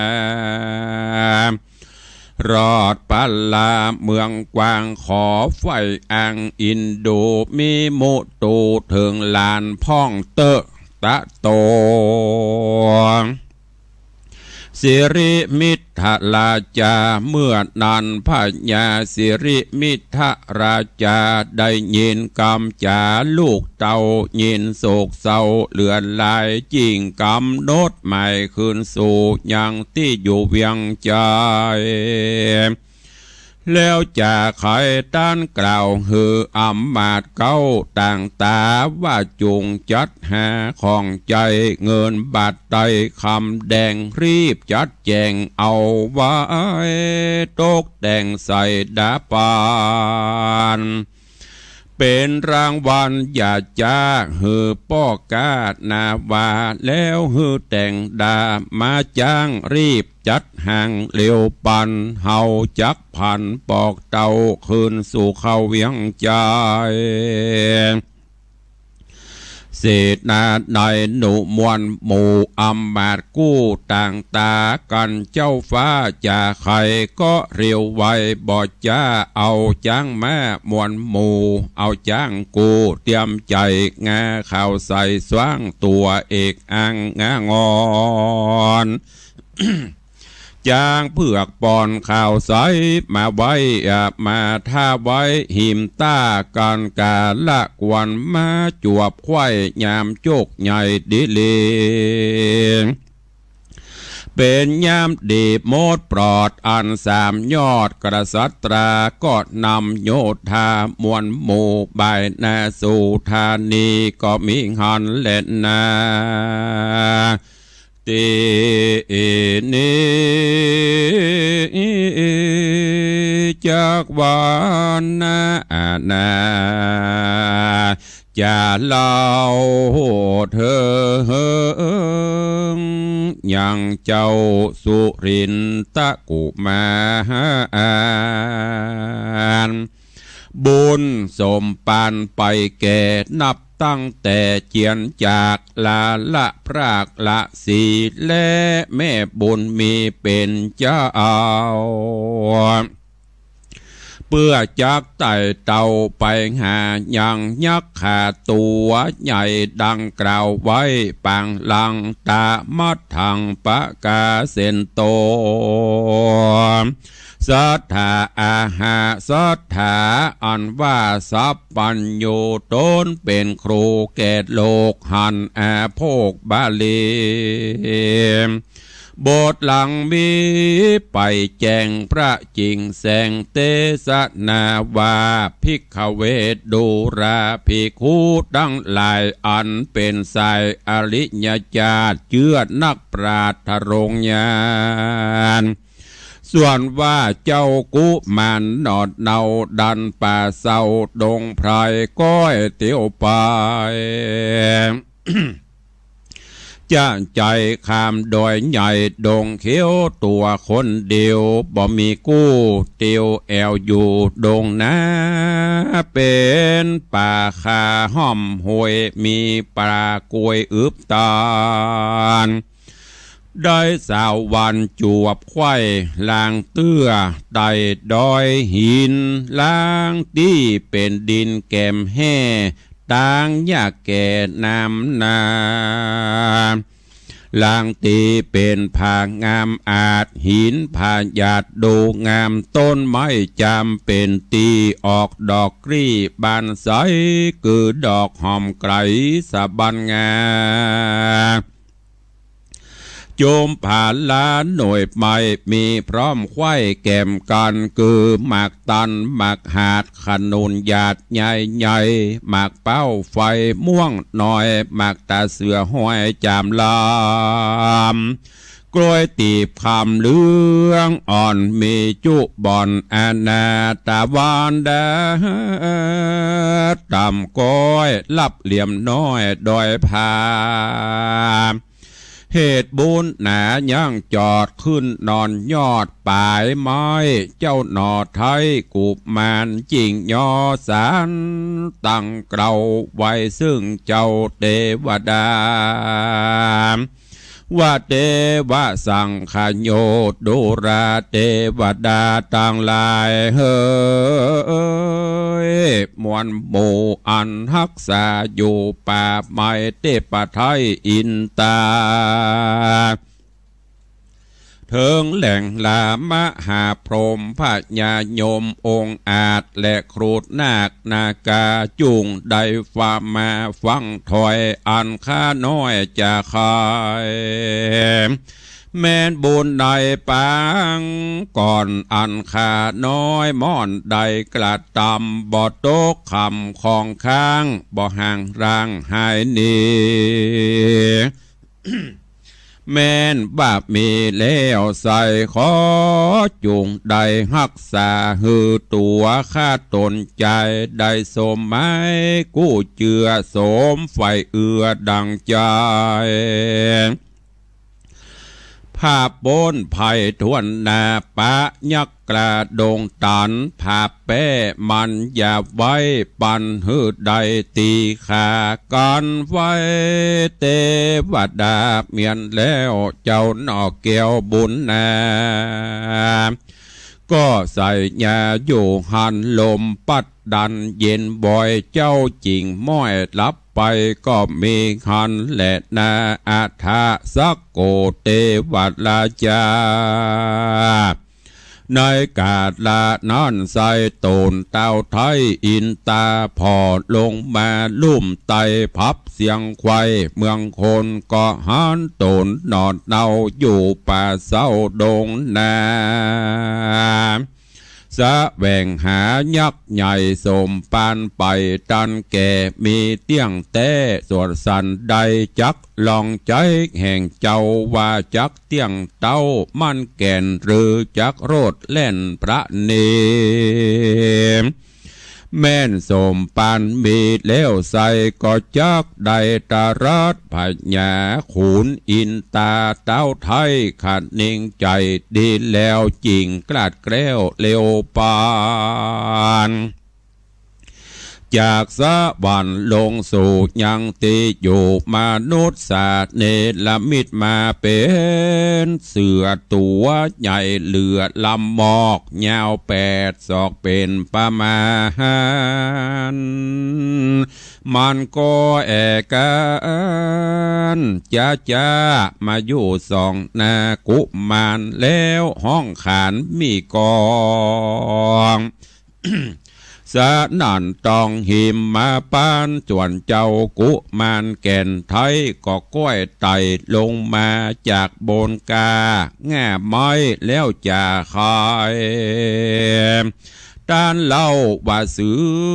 รอดปาลาเมืองกว้าง ขอไฟอ้างอินดู มีมุตูเถิงหลานพ่องเต๊อะตะโต สิริมิถราชา เมื่อนั้นพญาสิริมิถราชา ได้ยินกำจาลูกเต้า ยินโศกเศร้าเหลือหลาย จึงกำหนดหมายคืนสู่ยังตี้อยู่เวียงจันทน์ แล้วจะไขต้านกล่าวหื้ออำมาตย์เก๊าต่างต๋า ว่าจุ่งจัดหาของใจ๊ เงินบาทไต้คำแดง รีบจัดแจ๋งเอาไว้ ตกแต่งใส่ดาปาน เป๋นรางวัลอย่าจ๊าหื้อป้อก้านาว่า แล้วหื้อแต่งดามาจ้าง รีบจัดหางเร็วปัน เฮาจักผันปอกเต้าคืนสู่เข้าเวียงจันทน์ เสนาในหนุมวลหมู่อำมาตย์กู้ต่างต๋า กั๋นเจ้าฟ้าจะไขก็เร็วไว บ่จ๊าเอาจ๊างม้ามวลหมู่ เอาจ๊างกู้เตรียมใจ๋ งาขาวใสสว่างตั๋วเอกอังงางอน จ๊างเผือกป่อนขาวใสมาไว้ อ่า มาท่าไว้หิมต้า กั๋นกาละกวนมาจวบไขว้ ยามโจกใหญ่ดีหลี เป๋นยามดีหมดปลอด อันสามยอดกษัตรา ก็นำโยธามวลหมู่ บ่ายหน้าสู่ธานี ก็มีหั้นแลนา ตินี้จักหวานนานา จะเล่าเถิงยังเจ้าสุรินทกุมาร บุญสมปานไปแก่นับตั้งแต่เจียนจากลาละพรากละสีและแม่บุญมีเป็นเจ้า เปื้อจักไต่เต้าไปหายังยักษ์ขาตั๋วใหญ่ดังกล่าวไว้ปางหลัง ตะมัดถังปะกาเสนโต สัตถาอาหา สัตถาอันว่าสัพพัญญู ต๋นเป๋นครูแก่โลกหั้น อาโภคบาลี บทหลังมีไปแจ้งพระจิ่งแสงเตสนาว่า ภิกขเว ดูราภิกขุตังหลาย อันเป๋นสายอริยจาติ เจื้อนักปราชญ์ทรงญาณ ส่วนว่าเจ้ากุมารหนอดเนาดันป่าเศร้าดงไพร ก้อยเตียวไป จะใจ๋ข้ามดอยใหญ่ดงเขียวตั๋วคนเดียว บ่มีกู้เตียวแอ่วอยู่ดงนา เป๋นป่าคาห้อมห้วย มีป่ากล้วยอึบตัน ได้สาววันจวบไขว้ลางเตื้อ ไต่ดอยหินลางตี้เป๋นดินแกมแห้ ตางยากแก่น้ำนา ลางตี้เป๋นผางามอาจ หินผาหยาดดูงาม ต้นไม้จามเป๋นตี้ออกดอกกลี้บานใส คือดอกหอมไกรสะบันงา จุมผาลาหน่วยไม้มีพร้อมไขว้แกมกั๋น คือหมากตัน หมากหาด ขนุนหยาดใหญ่ๆ หมากเป๊าไฟม่วงน้อย หมากตาเสือห้อยจามลำ กล้วยตีบคำเหลืองอ่อน มีจุบ่อนอาณา ตะวันแดดต่ำก้อย ลับเหลี่ยมน้อยดอยผา เหตุบุญหนายังจอดขึ้นนอนยอดปายไม้ เจ้าหน่อไท้กุมารจิ่งยอสาร ตั้งเกล้าไว้ซึ่งเจ้าเตวดา ว่าเตวะสังขโย ดูราเตวดาตังหลายเหย มวลหมู่อันฮักษาอยู่ป่าไม้เตปะไท้อินตา เถิงแหล่งลามหาพรหมพญายมองค์อาจ และครุฑนาคนาคาจุ่งได้ฟ้ามาฟังถ้อยอันข้าน้อยจะไข แม่นบุญในปางก่อนอันข้าน้อยม่อนได้กระตำ บ่ตกคำของค้าง บ่ห่างร่างหายหนี แม่นว่ามีแล้วใส่ขอจุ่งได้ฮักษาหื้อตั๋วข้าต๋นจาย ได้สมหมายกู้เจื้อสมใฝ่เอื้อดังใจ๋ ผาบป๊นภัยถ้วนหน้า ปะยักษ์กล้าดงตัน ผาบแป้มันอย่าไว้ ปันหื้อได้ตีขากั๋นไว้ เตวดาเมียนแล้วเจ้าหน่อแก้วบุญนา ก็ใส่ยาอยู่หั้น ลมพัดดันเย็นบ่อย เจ้าจิ่งม้อยหลับไปก็มีหั้นแลนา อัฏฐสักโกเตวราชา ในกาละนั้นไส้ต๋นเต้าไท้อินตาผ่อลงมาลุ่มไต่ผับเสียงไขว้ เมืองคนก็หันต๋นหนอดเนาอยู่ป่าเศร้าดงนา แสวงหายักษ์ใหญ่สมปานไป ตันแก่มีเตี้ยงแต๊ ส่วนสันใดจักลองใจ๊ แห่งเจ้าว่าจักเตี้ยงเต๊า มั่นแก่นหรือจักโลดแล่นประณี แม่นสมปานมีแล้วไซร้ ก็จักได้ตรัส พญาขุนอินตาเต๊าไท้ คะนิงใจ๋ดีแล้ว จิ่งกล้าดแคล้วเร็วปาน จากสวรรค์ลงสู่ยังตี้อยู่ มนุษย์สาเนรมิตมาเป๋นเสือตั๋วใหญ่เหลือลำมอก ยาวแปดศอกเป๋นประมาณ มันก็แอ่กั๋นจ๊ะจ๊ะ มาอยู่สองหน้ากุมาร แล้วฮ้องขานมีกลอง สนั่นต้องหิมมาปาน ส่วนเจ้ากุมารแก่นไท้ ก็ก้อยไต่ลงมาจากบนก้าง่าไม้ แล้วจ๋าใค่ ต้านเล่าว่าเสื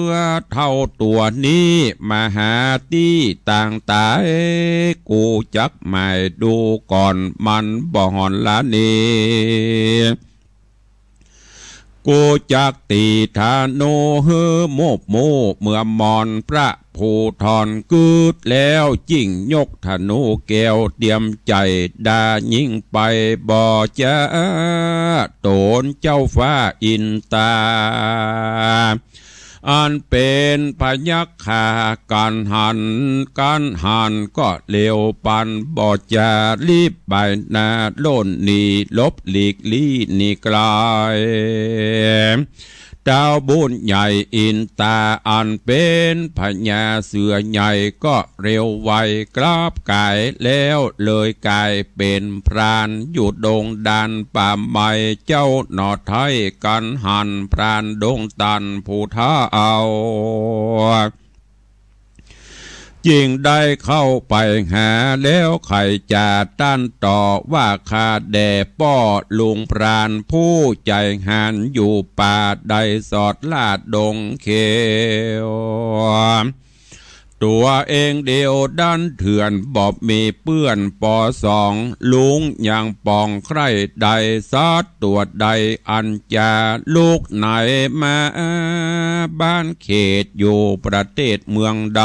อเฒ่าตั๋วนี้ มาหาตี้ตางต๋าย กูจักหมายดูก่อน มันบ่หอนละนี้ กูจักตี๋ธนูหื้อมูบมู่ เมื่อมอนพระภูธรกึ๊ดแล้ว จิ่งยกธนูแก้วเตรียมใจ๋ ด่ายิงไปบ่จ๊ะ ตนเจ้าฟ้าอินตา อันเป๋นพยัคฆา กั๋นหัน กั๋นหันก็เร็วปัน บ่จ๋ารีบบ่ายหน้า ล่นหนีหลบหลีกลี้หนีไก๋ เต๊าบุญใหญ่อินตา อันเป๋นพญาเสือใหญ่ ก็เร็วไวกลับก๋ายแล้ว เลยก๋ายเป๋นพรานอยู่ดงดานป่าไม้ เจ้าหน่อไท้กั๋นหัน พรานดงตันผู้เฒ่า จิ่งได้เข้าไปหา แล้วใค่จ๋าต้านต่อว่า ข้าแด่ป้อลุงพรานผู้ใจ๋หาญอยู่ป่า ได้สอดล่าดงเขียว ตั๋วเองเดียวดันเถื่อน บ่มีเปื้อนปอสอง ลุงยังปองใคร่ได้ สัตว์ตั๋วใดอันจะลุกไหนมา บ้านเขตอยู่ประเทศเมืองใด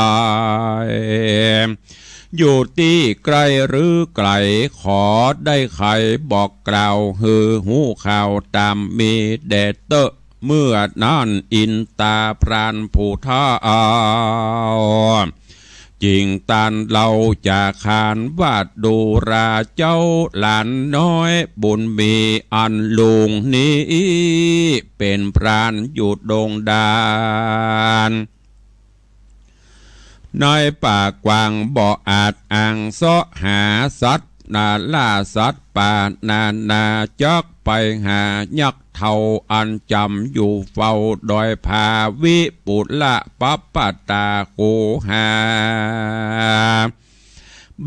อยู่ตี้ใก้หรือไก๋ ขอได้ใค่บอกกล่าว หื้อฮู้ข่าวต๋ามมีแด่เต๊อะ เมื่อนั้นอินตาพรานผู้เฒ่า จิ่งต้านเล่าจ๋าขานว่า ดูราเจ้าหลานน้อยบุญมี อันลุงนี้เป๋นพรานอยู่ดงดาน ในป่ากว้างบ่อาจอ่างเซาะหาสัตว์นาล่าสัตว์ป่านานา จักไปหายักษ์เฒ่าอันจ๋ำอยู่เฝ้าดอยผาวิปุละปะปะตาคูหา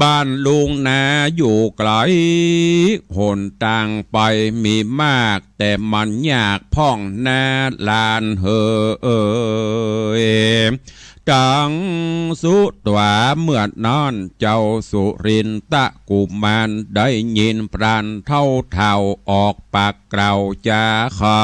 บ้านลุงนาอยู่ไก๋ หนตางไปมีมาก แต่มันยากพ่องนาหลานเหย ตังสุดตั๋วเมื่อนั้น เจ้าสุรินทะกุมารได้ยินพรานเฒ่าเฒ่าออกปากกล่าวจ๋าใค่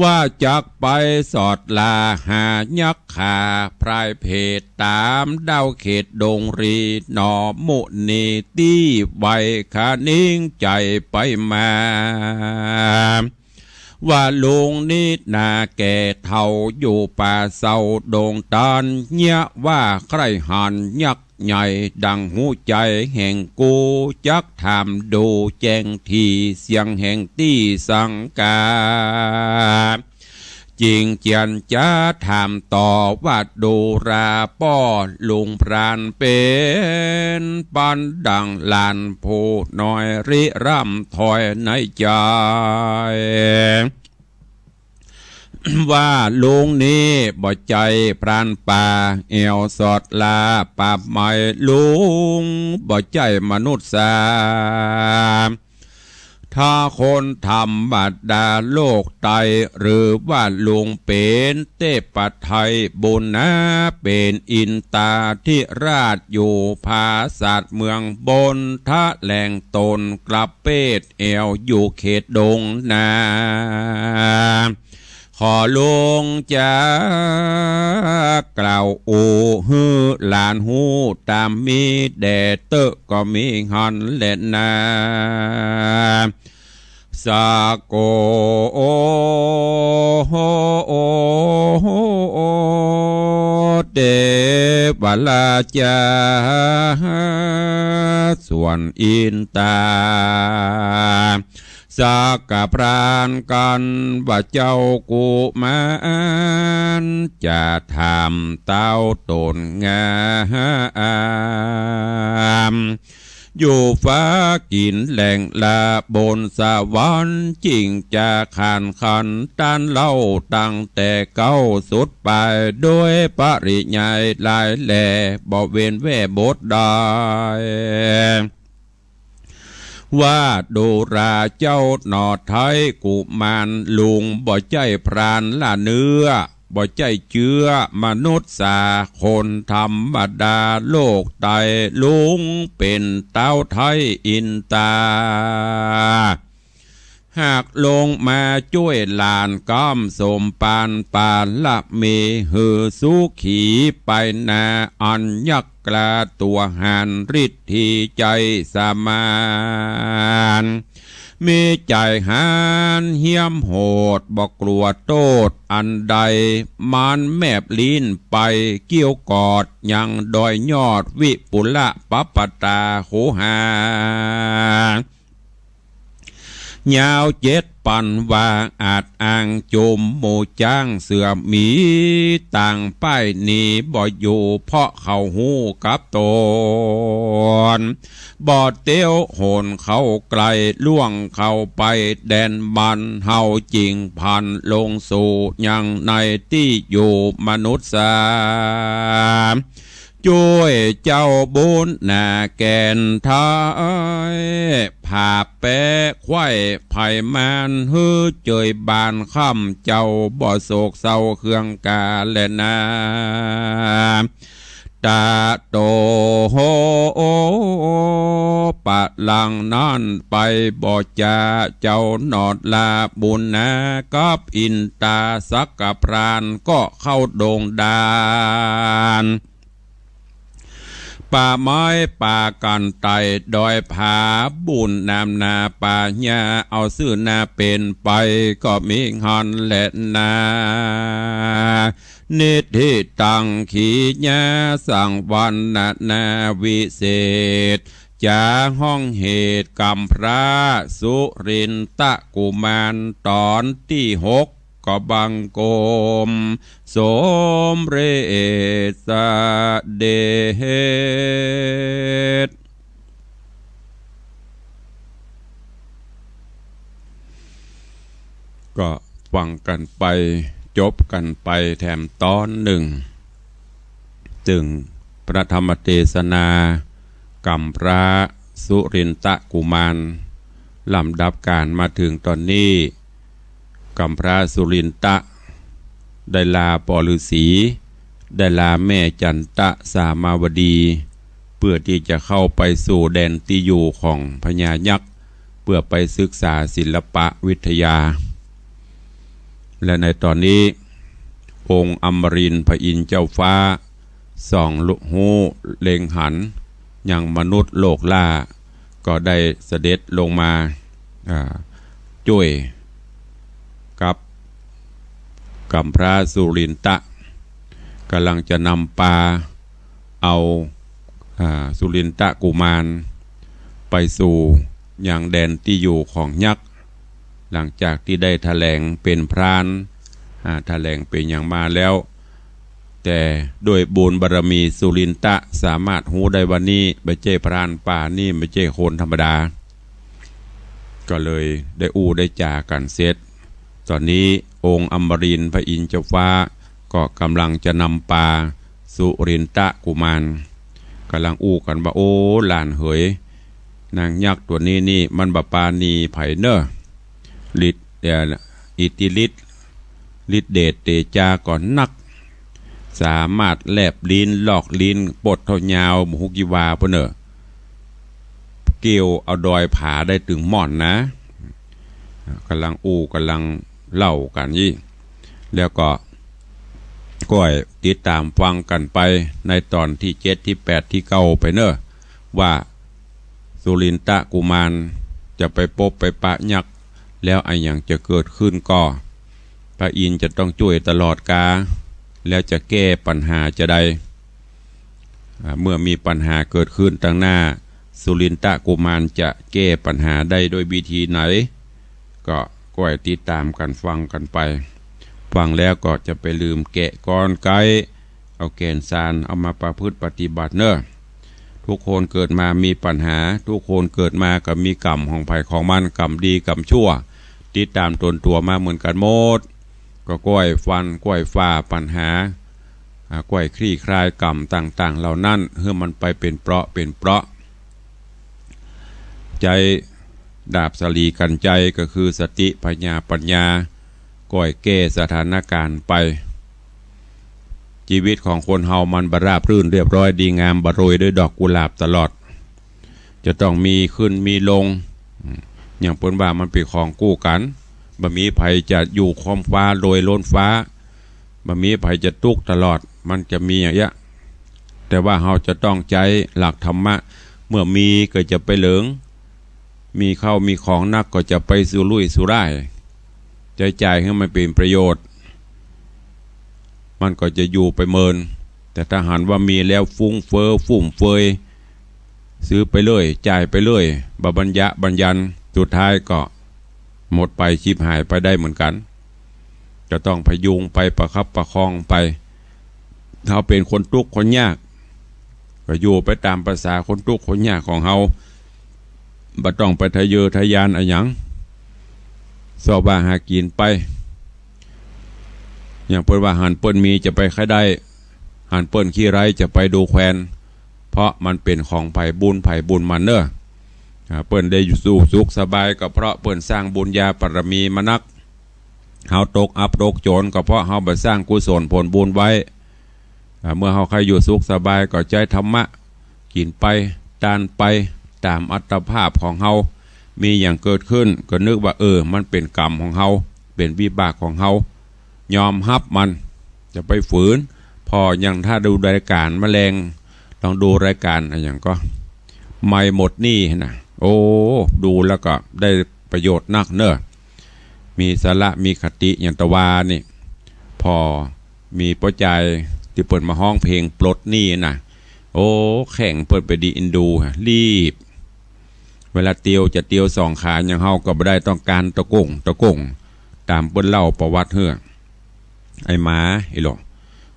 ว่าจักไปสอดล่าหายักษ์ขาพรายเพศต๋ามดาวเขตดงรี หน่อมุนีตี้ไวคะนิงใจ๋ไปมา ว่าลุงนี้นาแก่เฒ่าอยู่ป่าเซาดงตัน เยียะว่าใคร่หันยักษ์ใหญ่ดั่งฮู้ใจ๋แห่งกู จักถามดูแจ้งถี่เสียงแห่งตี้สังกา จิ่งเจียรจ๋าถามต่อว่า ดูราป้อลุงพรานเป๋นปานดั่งหลานผู้น้อยริร่ำถ้อยในใจ๋ ว่าลุงนี้บ่ใจ้พรานป่า แอ่วสอดล่าป่าไม้ ลุงบ่ใจ้มนุษย์สา ถ้าคนธรรมดาโลกไตร หรือว่าลุงเป๋นเตปไทยบุญนา เป๋นอินตาธิราชอยู่ผาสัตว์เมืองบน ทะแหลงตนกระเปดแอ่วอยู่เขตดงนา ขอลุงจะกล่าวอู้หื้อหลานฮู้ต๋ามมีแด่เต๊อะ ก็มีหั้นแหละนา สะโก เตวราชา ส่วนอินตา สักกะพรานกันว่าเจ้ากุมารจะถามเต้าต๋นงาม อยู่ฟ้ากิ๋นแหล่งละบนสวรรค์ จิ่งจะขานขันต้านเล่าตั้งแต่เก๊าสุดปาย โดยปริยายหลายแหล่บ่เว้นแว่บทใด ว่าดูราเจ้าหน่อไท้กุมารลุง บ่ใจ้พรานละเนื้อ บ่ใจ้เจื้อมนุษย์สา คนธรรมดาโลกไตร ลุงเป๋นเต้าไท้อินตา หากลงมาจ้วยหลานก้ำสมปานปาละมี หื้อสุขีไปนา อันยักษ์กล้าตั๋วหาญ ฤทธีใจ๋สมาน มีใจ๋หาญเฮี้ยมโหด บ่กลัวโต้ษอันใด มันแมบลิ้นไปเกี้ยวกอด ยังดอยยอดวิปุละปัปปะตาโขหา ยาวเจ็ดปันวา อาจอ้างจุมหมู่จ๊างเสือหมี ต่างป้ายหนีบ่อยู่ เพราะเขาฮู้กับต๋น บ่เตียวหนเขาไกล ล่วงเขาไปแดนมัน เฮาจิ่งพลันลงสู่ยังในตี้อยู่มนุษย์สา จ้วยเจ้าบุญนาแก่นไท้ ผาแป๊ไขว้ไผมาน หื้อเจยบานค่ำ เจ้าบ่โศกเศร้าเคืองกาแลนา ตะโตปะลังนั้นไปบ่จา เจ้าหนอดละบุญนา กับอินตาสักกะพราน ก็เข้าดงดาน ป่าไม้ป่ากั๋นไต่ดอยผา บุญนำนาป่าหญ้า เอาซื่อนาเป๋นไป ก็มีหั้นแลนา นิทธิตัง ขีญา สังวรรณนาวิเศษ จาฮ้องเหตุกำพร้าสุรินทกุมาร ต๋อนตี้หก ก็บังคมสมเร็จเสด็จ ก็ฟังกั๋นไป จบกั๋นไปแถมต๋อนนึ่ง ตึงพระธรรมเตสนากำพร้าสุรินทกุมาร ลำดับก๋านมาเถิงต๋อนนี้ กำพร้าสุรินทะ ได้ลาป้อฤๅษี ได้ลาแม่จันตะสามาวดี เปื้อตี้จะเข้าไปสู่แดนตี้อยู่ของพญายักษ์ เปื้อไปศึกษาศิลปะวิทยา และในต๋อนนี้ องค์อมรินทร์พระอินทร์เจ้าฟ้า ส่องฮู้เล็งหันยังมนุษย์โลกล้า ก็ได้เสด็จลงมา อ่า จ้วยกับกำพร้าสุรินทะ ก๋ำลังจะนำปาเอา อ่า สุรินทกุมารไปสู่ยังแดนตี้อยู่ของยักษ์ หลังจากตี้ได้แถลงเป๋นพราน อ่า แถลงเป๋นหยังมาแล้ว แต่ด้วยบุญบารมีสุรินทะสามารถฮู้ได้ว่านี่บ่ใจ้พรานป่า นี่บ่ใจ้คนธรรมดา ก็เลยได้อู้ได้จ๋ากั๋นเสร็จ ต๋อนนี้องค์อมรินทร์พระอินทร์เจ้าฟ้า ก็ก๋ำลังจะนำปาสุรินทกุมาร ก๋ำลังอู้กั๋นว่า โอ้ หลานเหย นางยักษ์ตั๋วนี้นี่มันบ่ปราณีใผเน่อ ฤทธิ์ เอ่อ อิทธิฤทธิ์ ฤทธิ์เดชเตจาก็นัก สามารถแลบลิ้นลอกลิ้นปดเต้ายาวบ่ฮู้กี่วาปู้นเน่อ เกี่ยวเอาดอยผาได้ตึงม่อนนะ ก่ำลังอู้ก่ำลังเล่ากั๋นอี้ แล้วก็ก้อยติดต๋ามฟังกั๋นไปในต๋อนตี้เจ็ดตี้แปดตี้เก้าไปเน่อ ว่าสุรินทกุมารจะไปปบไปปะยักษ์ แล้วอะหยังจะเกิดขึ้นก่อ พระอินทร์จะต้องจ้วยตลอดกา แล้วจะแก้ปัญหาจาใด อ่า เมื่อมีปัญหาเกิดขึ้นตังหน้า สุรินทกุมารจะแก้ปัญหาได้ด้วยวิธีไหน ก็ก้อยติดต๋ามกั๋นฟังกั๋นไป ฟังแล้วก็จะไปลืมแกะกลไก เอาแก่นสารเอามาประพฤติปฏิบัติเน่อ ทุกคนเกิดมามีปัญหา ทุกคนเกิดมาก็มีกรรมของใผของมัน กรรมดีกรรมชั่ว ติดต๋ามตนตั๋วมาเหมือนกั๋นหมด ก็ก้อยฟันก้อยฝ่าปัญหา อ่า ก้อยคลี่คลายกรรมต่างๆ เหล่านั้น หื้อมันไปเป๋นเปราะเป๋นเปราะ ใจ๊ดาบสาลีกัญไชยก็คือสติผญาปัญญา ก้อยแก้สถานการณ์ไป จีวิตของคนเฮามันบ่ราบรื่นเรียบร้อยดีงาม บ่โรยด้วยดอกกุหลาบตลอด จะต้องมีขึ้นมีลง อืม อย่างเปิ้นว่ามันเป๋นของกู้กั๋น บ่มีใผจะอยู่ค้มฟ้าโรยล้นฟ้า บ่มีใผจะตุ๊กตลอด มันจะมีอย่างเงี้ย แต่ว่าเฮาจะต้องใจ๊หลักธรรมะ เมื่อมีก็จะไปเหลิง มีข้าวมีของนักก็จะไปสุรุ่ยสุร่าย ใจ๊จ่ายหื้อมันเป๋นประโยชน์ มันก็จะอยู่ไปเมิน แต่ถ้าหันว่ามีแล้วฟุ้งเฟ้อฟุ่มเฟือย ซื้อไปเรื่อย จ่ายไปเรื่อย บ่บัญญะบัญญัน สุดท้ายก็หมดไป ฉิบหายไปได้เหมือนกั๋น จะต้องพยุงไปประคับประคองไป เฮาเป๋นคนตุ๊กข์คนยาก ก็อยู่ไปต๋ามประสาคนตุ๊กข์คนยากของเฮา บ่ต้องไปทะเยอทะยานอะหยัง เซาะว่าหากิ๋นไป อย่างเปิ้นว่าหันเปิ้นมีจะไปใค่ได้ หันเปิ้นขี้ไร้จะไปดูแควน เพราะมันเป๋นของใผบุญใผบุญมันเน่อ อ่า เปิ้นได้อยู่สู่สุขสบายก็เพราะเปิ้นสร้างบุญญาบารมีมานัก เฮาตกอับตกจนก็เพราะเฮาบ่สร้างกุศลผลบุญไว้ อ่า เมื่อเฮาใค่อยู่สุขสบายก็ใจ๊ธรรมะ กิ๋นไป ตานไป ต๋ามอัตภาพของเฮา มีอย่างเกิดขึ้นก็นึกว่า เออ มันเป๋นกรรมของเฮา เป๋นวิบากของเฮา ยอมฮับมัน จะไปฝืน ผ่ออย่างถ้าดูรายก๋านแมลง ลองดูรายก๋านอะหยังก็ ไม่หมดหนี้นะ โอ้ ดูแล้วก็ได้ประโยชน์นักเน่อ มีสาระมีคติอย่างตะวานี่ ผ่อมีป้อจายตี้เปิ้นมาฮ้องเพลงปลดหนี้นะ โอ้ แข้งเปิ้นไปดีอินดู รีบ เวลาเตียวจะเตียวสองขาอย่างเฮาก็บ่ได้ ต้องก๋านตะก้งตะก้ง ต๋ามเปิ้นเล่าประวัติหื้อ ไอ้หมา อีหลอ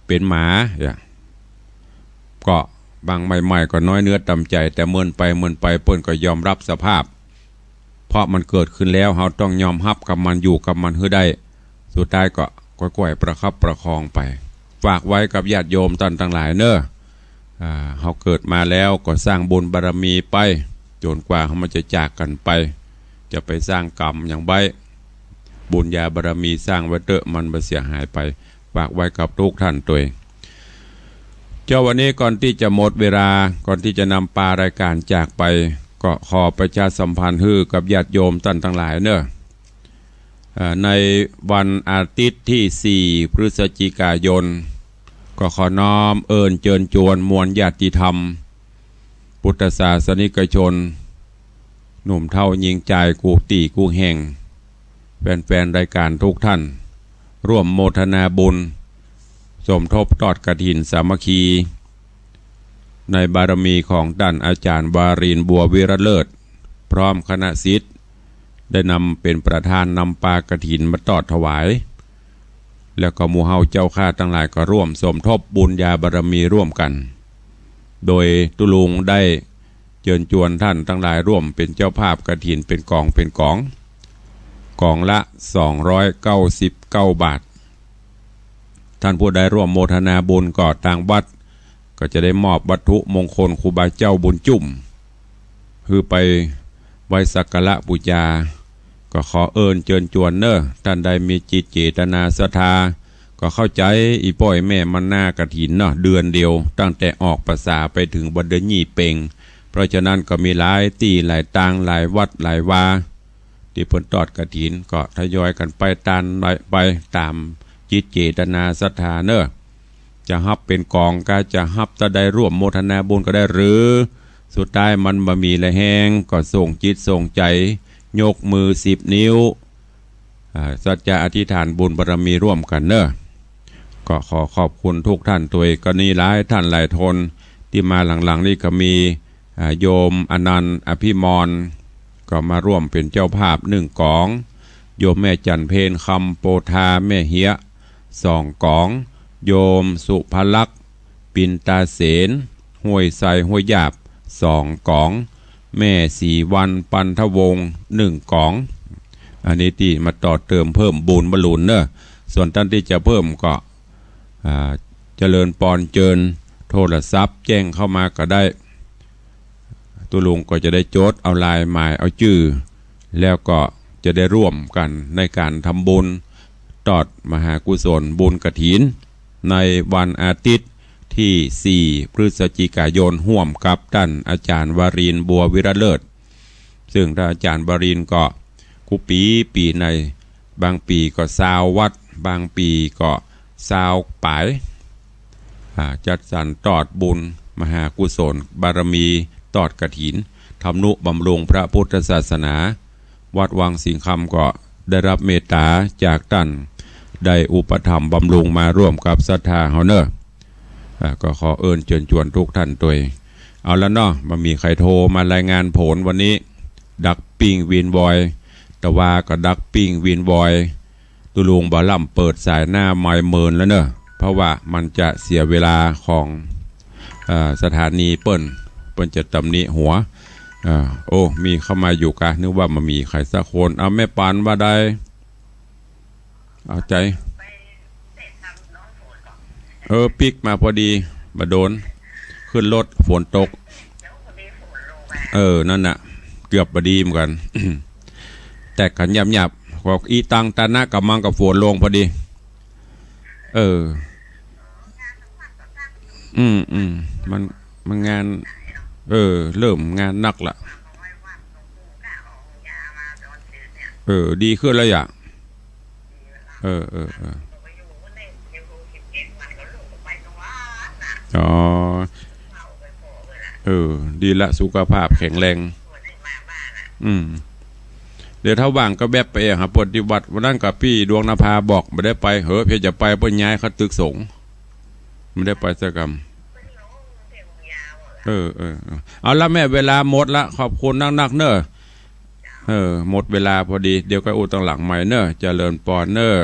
เป๋นหมา เอ้อ ก็บางใหม่ๆ ก็น้อยเนื้อต่ำใจ๋ แต่เมินไปเมินไปเปิ้นก็ยอมฮับสภาพ เพราะมันเกิดขึ้นแล้ว เฮาต้องยอมฮับกับมัน อยู่กับมันหื้อได้ สุดท้ายก็ก้อยๆ ประคับประคองไป ฝากไว้กับญาติโยมต้านตังหลายเน่อ อ่า เฮาเกิดมาแล้วก็สร้างบุญบารมีไป จ๋นกว่าเฮามันจะจากกั๋นไป จะไปสร้างกรรมหยังไว้ บุญญาบารมีสร้างไว้เต๊อะ มันบ่เสียหายไป ฝากไว้กับทุกท่านตวย เจ๊าวันนี้ก่อนตี้จะหมดเวลา ก่อนตี้จะนำปารายก๋านจากไป ก็ขอประชาสัมพันธ์หื้อกับญาติโยมต้านตังหลายเน่อ อ่า ในวันอาทิตย์ตี้สี่พฤศจิกายน ก็ขอน้อมเอิญเจิญจวนมวลญาติธรรม พุทธศาสนิกชน หนุ่มเฒ่าญิงจายกู้ตี้กู้แห่ง แฟนๆ รายก๋านทุกท่าน ร่วมโมทนาบุญ สมทบทอดกฐินสามัคคี ในบารมีของต้านอาจ๋ารย์วารินทร์ บัววิรัตเลิศ พร้อมคณะศิษย์ ได้นำเป๋นประธานนำปากฐินมาทอดถวาย แล้วก็หมู่เฮาเจ้าข้าตังหลายก็ร่วมสมทบบุญญาบารมีร่วมกั๋น โดยตุ๊ลุงได้เจิญจวนต้านตังหลายร่วมเป๋นเจ้าภาพกฐินเป๋นก๋องเป๋นก๋อง ก๋องละสองร้อยเก้าสิบเก้าบาท ต้านผู้ใดร่วมโมทนาบุญก็ตางวัดก็จะได้มอบวัตถุมงคลครูบาเจ้าบุญจุ่ม คือไปไหว้สักการะปู๋จา ก็ขอเอิญเจิญจวนเน่อ ต้านใดมีจิตเจตนาศรัทธา ก็เข้าใจ๋อี่ป้ออี่แม่มันหน้ากฐินเนาะ เดือนเดียว ตั้งแต่ออกพรรษาไปเถิงวันเดือนยี่เป็ง เพราะฉะนั้นก็มีหลายตี้หลายตางหลายวัดหลายวา ตี้เปิ้นตอดกฐิน ก็ทยอยกั๋นไปตานไปต๋ามจิตเจตนาศรัทธาเน่อ จะฮับเป๋นก๋องก็จะฮับ ต้านใดร่วมโมทนาบุญก็ได้ หรือสุดท้ายมันบ่มีแลแฮง ก็ส่งจิตส่งใจ๋ ยกมือสิบนิ้ว อ่า สัจจะอธิษฐานบุญบารมีร่วมกั๋นเน่อ ก็ขอขอบคุณทุกท่านตวย ก็มีหลายท่านหลายคน ตี้มาหลังๆ นี่ก็มี อ่า โยมอนันต์ อภิมร ก็มาร่วมเป๋นเจ้าภาพนึ่งก๋อง โยมแม่จันทร์เพ็ญ คำโปธา แม่เฮีย สองก๋อง โยมสุภลักษณ์ ปินตาเสน ห้วยไซห้วยหยาบ สองก๋อง แม่ศรีวรรณ ปันทวงศ์ นึ่งก๋อง อันนี้ตี้มาต่อเติมเพิ่มบุญบรรลุนเน่อ ส่วนต้านตี้จะเพิ่มก็ อ่า เจริญปอนเจิญ โทรศัพท์แจ้งเข้ามาก็ได้ ตุ๊ลุงก็จะได้จดเอาลายหมายเอาจื้อ แล้วก็จะได้ร่วมกั๋นในก๋านทำบุญตอดมหากุศลบุญกฐิน ในวันอาทิตย์ตี้สี่พฤศจิกายน ฮ่วมกับต้านอาจ๋ารย์วรินทร์ บัววิรเลิศ ซึ่งต้านอาจ๋ารย์วรินทร์ก็กู้ปี๋ ปี๋ไหน บางปี๋ก็ซาววัด บางปี๋ก็ซาวป๋าย อ่า จัดสรรตอดบุญมหากุศลบารมี ตอดกฐิน ทำนุบำรุงพระพุทธศาสนา วัดวังสิงห์คำก็ได้ฮับเมตต๋าจากต้าน ได้อุปถัมภ์บำรุงมาร่วมกับศรัทธาเฮาเน่อ อ่า ก็ขอเอิญเจิญจวนทุกท่านตวย เอาละเนาะ บ่มีใผโทรมารายงานผลวันนี้ ดักปิ้งวินวอย แต่ว่าก็ดักปิ้งวินวอย ตุ๊ลุงบ่ล้ำเปิดสายหน้าไมค์เมินแล้วเน่อ เพราะว่ามันจะเสียเวลาของ เอ่อ สถานีเปิ้น เปิ้นจะตำหนิหัว อ่า โอ้ มีเข้ามาอยู่กะ นึกว่าบ่มีใผสักคน เอาแม่ปันว่าใด เอาใจ๋ เออ ปิ๊กมาพอดี บ่โดน ขึ้นรถ ฝนตก เออ นั่นน่ะ เกือบบ่ดีเหมือนกั๋น แตกกั๋นหยาบๆ ก็อีตังตานะกะมังกะฝนลงพอดี เออ อืม อืม มัน มันงาน เออ เริ่มงานหนักละ เออ ดีขึ้นแล้วยะ เออ เออ เออ อ๋อ เออ ดีละ สุขภาพแข็งแรง อืม เดี๋ยวถ้าว่างก็แวบไปเองครับ เปิ้นตี้วัด วันนั้นกะปี้ดวงนภาบอกบ่ได้ไป เหอะ เพียงจะไปเปิ้นย้ายเข้าตึกสงฆ์ บ่ได้ไปสักกำ เออ เออ เออ เอาละแม่ เวลาหมดละ ขอบคุณนักๆ เน่อ เออ หมดเวลาพอดี เดี๋ยวก็อู้ตังหลังใหม่เน่อ เจริญปอนเน่อ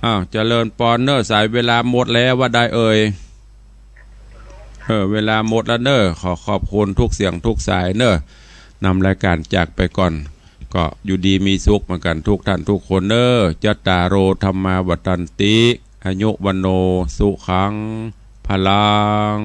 อ้าว เจริญปอนเน่อ สายเวลาหมดแล้วว่าได้เอ่ย เออ เวลาหมดแล้วเน่อ ขอขอบคุณทุกเสียงทุกสายเน่อ นำรายการจากไปก่อน ก็อยู่ดีมีสุขเหมือนกั๋นทุกท่านทุกคนเน่อ จัตตาโร ธัมมา วัฑฒันติ อายุ วัณโณ สุขัง พลัง